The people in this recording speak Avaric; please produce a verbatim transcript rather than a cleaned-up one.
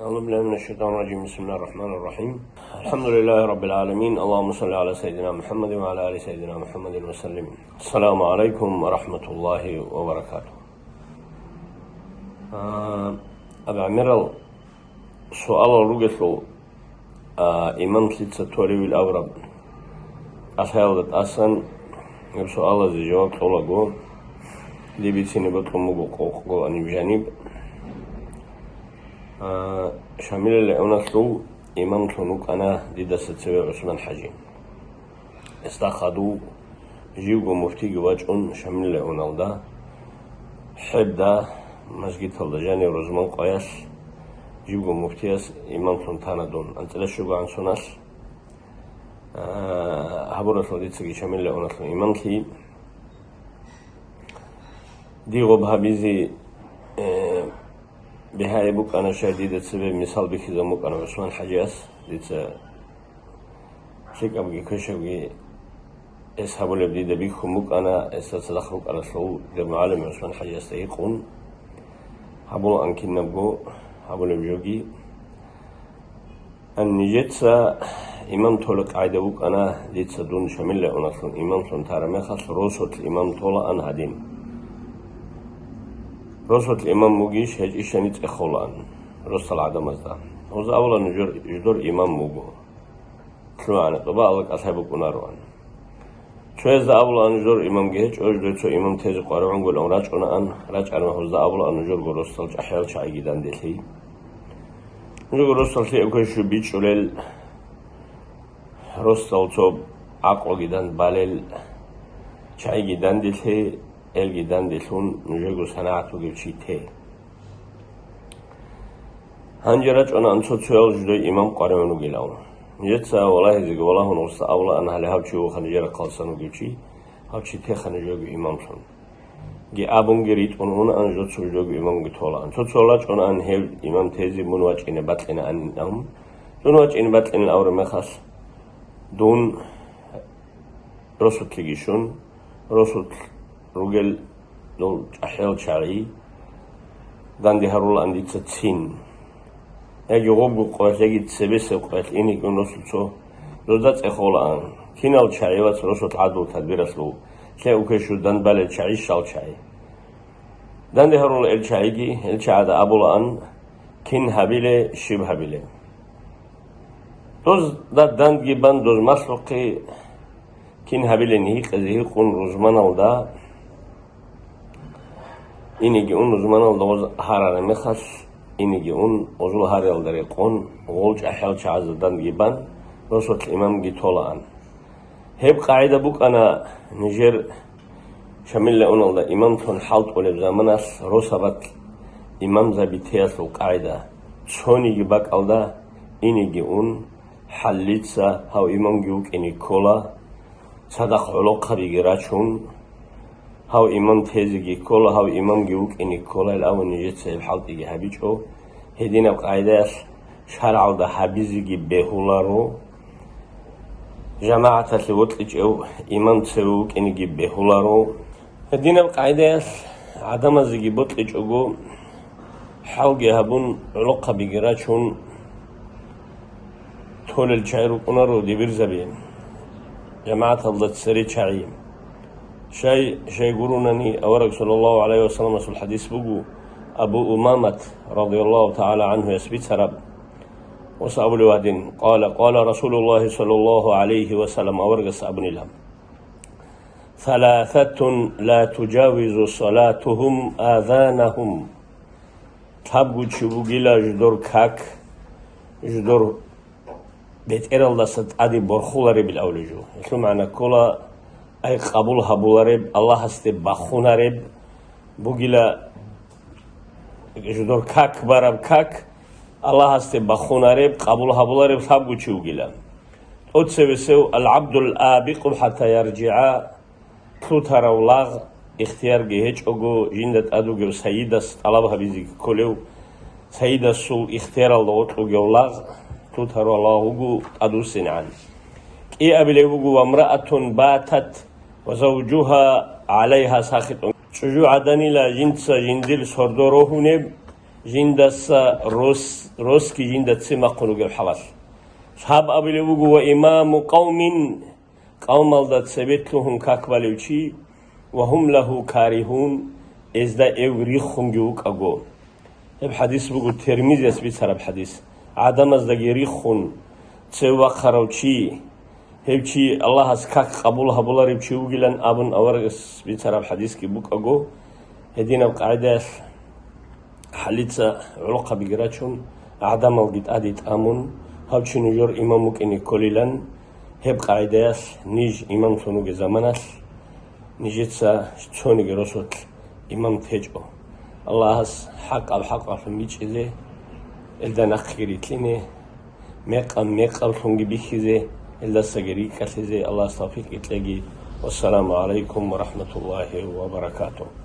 أعوذ بالله من الشيطان الرجيم. بسم الله الرحمن الرحيم. الحمد لله رب العالمين. اللهم صل على سيدنا محمد وعلى آل سيدنا محمد وسلم. السلام عليكم ورحمة الله وبركاته. А, аб гӀемерал суалал ругелъул, а, имамлъица толевил абураб кӀалъаялда тӀасан гьеб суалазе жаваб кьолаго, дие бицине бокьун буго къокъго гьаниб жаниб. А, Шамилил районалъул имамлъун вукӀана дидаса цеве ГӀусман-хӀажи. Гьесда хадув живго муфтиги вачӀун Шамилил районалда, ХӀебда, мажгиталда жанив рузман къоялъ, живго муфтияс имамлъун тана дун. АнцӀила щугоан соналъ, а, гьабуралъул дицаги Шамилил районалъул имамлъи. Дие гьеб гьабизе, э, бигьаяб букӀана, щай дида цебе мисал бихьизабун букӀана ГӀусман-хӀажияс, дица лъикӀабги квешабги гьес гьабулеб дида бихьун букӀана, гьесда цадахъ рукӀаралъул дир мугӀалим ГӀусман-хӀажиясда гьикъун, гьабулаан кинабго гьабулеб жоги. Нижеца имам толеб къагӀида букӀана, дица дун Шамилил районалъул имамлъун тараб мехалъ росулъ имам толаан гьадин. Росулъ имам бугищ, гьечӀищ гьаниб цӀехолаан росдал гӀадамазда. Гьезда абула нужер жидер имам вуго. ЛъугӀана, тӀубаалда кӀалъай букӀунароан. Цоязда абулаан жидер имамги гьечӀо, жидер цо имам тезе къваригӀунгоян рачӀунаан, рачӀарна гьезда абулаан нужерго росдал чӀахӀиял чагӀиги данделъи. Нужерго росдал лъиаб квешаб бичӀчӀулел, росдал цо гӀакълуги дандбалел чагӀиги данделъи, элги данделъун нужерго санагӀат бугев чи те. Гьанже рачӀунаан цо-цоял жидер имам къваригӀун вугилан. Нижеца валагьизеги валагьун, гьесда абулаан гьале гьав чи вугоха нижер рахъалъан вугев чи, гьав чи теха нужерго имамлъун. Ги абунги ритӀун унаан, жо цо жидерго имамги толаан. Цо-цо рачӀунаан гьев имам тезе мун вачӀине бакьинаан абун. Дун вачӀине бакьинилан абураб мехалъ, дун росулъги щун, росулъ ругел дол чӀахӀиял чагӀи данде гьарулаан дица цин. Яги гъобго къоялъ, яги цебесеб къоялъ инеги ун росулъ цо, дозда цӀехолаан, кинал чагӀи вац росулъ гӀадлу-тадбиралъул, лъиаб квешаб дандбалел чагӀи, щал чагӀи. Данде гьарула ил чагӀиги, ил чагӀазда абулаан, кин гьабиле, щиб гьабиле. Дозда дандги бан, доз малъухъе, кин гьабилин гьикъизе гьикъун рузманалда инеги ун, рузманалда гъоз гьарараб мехалъ, инеги ун, гъозул гьариялда рекъон, гъол чӀахӀиял чагӀазда дандги бан, росулъ имамги толаан. Гьеб къагӀида букӀана нижер Шамилил районалда имамлъун хӀалтӀулеб заманалъ росабалъ имамзаби теялъул къагӀида: цониги бакӀалда инеги ун, хӀаллица гьав имамги вукӀине ккола, цадахъ гӀолохъабиги рачун, гьав имам тезеги ккола, гьав имамги вукӀине ккола, ил абун нижеца гьеб хӀалтӀиги гьабичӀо. Гьединаб къагӀидаялъ шаргӀалда гьабизеги бегьуларо, жамагӀаталъе вокьичӀев имам цеве вукӀинеги бегьуларо. Гьединаб къагӀидаялъ гӀадамазеги бокьичӀого, хӀалги гьабун, гӀолохъабиги рачун, толел чагӀи рукӀунаро дибирзаби, жамагӀаталда цере чагӀи. Щай, щай гурунани, авараг саллаллагьу гӀалайгьи вассаламасул хӀадис буго, Абу Умамат радияллагьу тагӀала гӀанхуяс бицараб, ва абулев гьадин: «Къала, къала Расулуллагьи саллаллагьу гӀалайгьи вассалам», аварагас абунила: «Саласатун ла тужавизу салатухум азанахум». Лъабго чи бугила жидер как, жидер бетӀералдаса тӀаде борхуларебил абулеб жо. Гьелъул магӀна ккола, ай къабул гьабулареб, Аллагьасде бахунареб бугила, жидер как бараб как, Аллагьасде бахунареб, къабул гьабулареб лъабго чи вугила. ТӀоцевесев: «Ал-гӀабдул абикъу хӀатта яржигӀа», лъутарав лагъ, ихтиярги гьечӀого, жинда тӀад вугев сайидас тӀалаб гьабизе кколев, сайидасул ихтияралда гъоркь вугев лагъ, лъутарав лагъ вуго тӀадвуссинегӀан. КӀиабилев вуго: «Вамраатун батат ва завжугьа гӀалайгьа сахитун». ЧӀужугӀаданила жинца жиндир сордо рогьунеб, Жиндаса рос, росги жинда цемахъун ругеб хӀалалъ. Лъаб абулеб буго: «Ва имаму къавмин», къавмалда цебе лъугьун как балев чи, «ва гьум лагьу каригьун», эзда эв риххунги вукӀаго. Гьеб хӀадис буго Термизияс бицараб хӀадис. ГӀадамаздаги риххун цев вахъарав чи, гьев чи Аллагьас как къабул гьабуларев чи вугилан абун аварагас бицараб хӀадисги букӀаго, гьединаб къагӀидаялъ хӀалица гӀолохъабиги рачун, гӀадамалги тӀаде тӀамун, гьав чи нужер имам вукӀине кколилан, гьеб къагӀидаялъ ниж имамлъун вугеб заманалъ, нижеца цониги росулъ имам течӀо. Аллагьас хӀакъаб хӀакъалъун бичӀчӀизе, элда нахъги рилълъине, мекъаб мекъаблъунги бихьизе, элдасаги рикӀкӀалъизе Аллагьас тавфикъги кьеги. Вассаламу гӀалайкум ва рахӀматуллагьи ва баракатугь.